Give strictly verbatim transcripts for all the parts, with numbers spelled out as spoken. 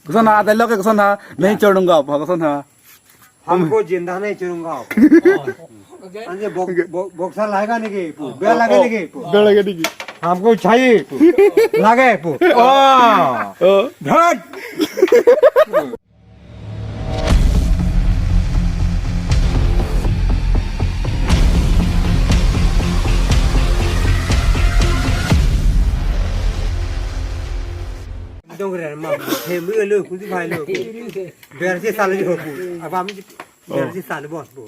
Koson ha, dialogue koson ha, nahi chorunga, koson ha. हमको जिंदा नहीं छोड़ूंगा आप। Anje bok, bok, boxer lagane ke pu, bel lagane ke pu. Bel lagane ke. हमको चाहिए pu. Lage pu. Oh. Oh. Dhar. Dongre ma, he mu lo, kunti phai lo. Bersi sal jo pu. Avam bersi sal bo pu.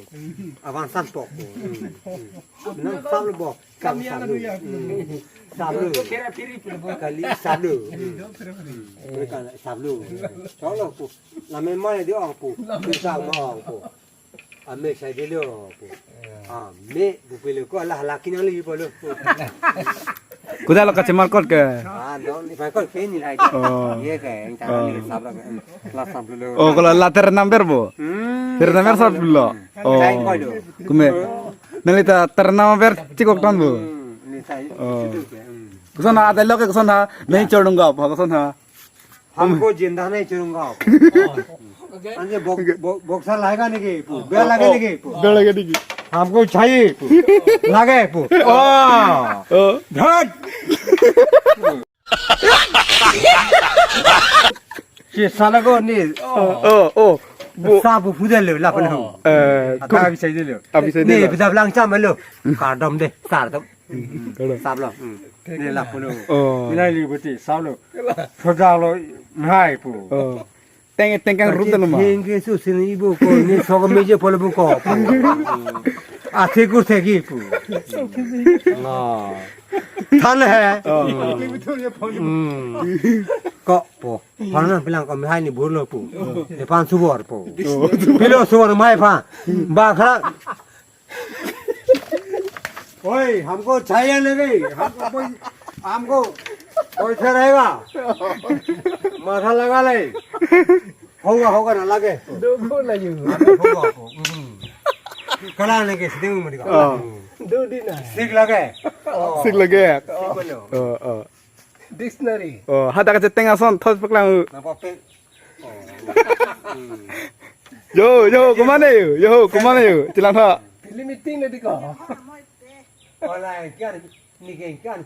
Avam san pok pu. Hmm, hmm. Nang sal bo. Sal, sal lo. Hmm. Sal lo. Kali sal lo. Hmm. Kali sal lo. Cholo pu. Lame ma di ong pu. Sal ma ong pu. Ame sai dilo pu. Ame bupilo ko, ala hala kinang lagi pulo. Kuda lo kachemarkot ke? Ah, don, ipakot ke ni lai. Oh. Ye ke, yang cara Oh. ni sab lo. La sab lo. Oh, kalau la ter number bo? Hmm. Ter number sab lo. Oh. Sai ko lo. Kume. Neli ta ter number chikok ton bo. Hmm, ni sai. Oh. Situ ke. Hmm. Koson ha, dialogue koson ha, nahi chorunga, koson ha. हमको जिंदा नहीं छोड़ूंगा आप। Anje bok, bok, boxer lagane ke pu, bel lagane ke pu. Bel lagane ke. हमको चाहिए pu. Lage pu. Oh. Oh. Dhar. Si sala ko ni. Oh, oh. Bo. Sa bu pu de lo, la pu lo. Eh, Ada ko- bisa de lo. Abi sai de Ni lo. Bisa bilang sama lo. Kardom de, sar dom. Kardom. Sab lo. Hmm. Ni la pu lo. Oh. Ni la li buti, sab lo. Soda lo, hai pu. Oh. Teng, teng kang rup dan ma. Teng ke su sini ibu ko, ni sok meja polo bu ko. Athe ku thegi pu. Na. Than he. Oh. Hmm. Ko po. Phan na bilang ko mehai ni burlo pu. Ni phan subor pu. Oh. Pilo subor mai pha. Ba kha. ओए, हमको चाहिए नहीं, हमको कोई, हमको पैसा रहेगा, माथा लगा ले, होगा, होगा ना लगे, Dogo na yun. होगा, होगा, हम्म। कला नहीं के सिद्धि में मत का। Oh. Dodi na. सीख लगे। Sik lage. सीख बोलो। Oh, oh. Dictionary. Oh, hadak cheteng ason thos paklang. Na pape. Oh. Hmm. Yo, yo, kumane yo. Yo, kumane yo. Chelang tha. Film meeting na di ko. Wala, kya ni ke kya ni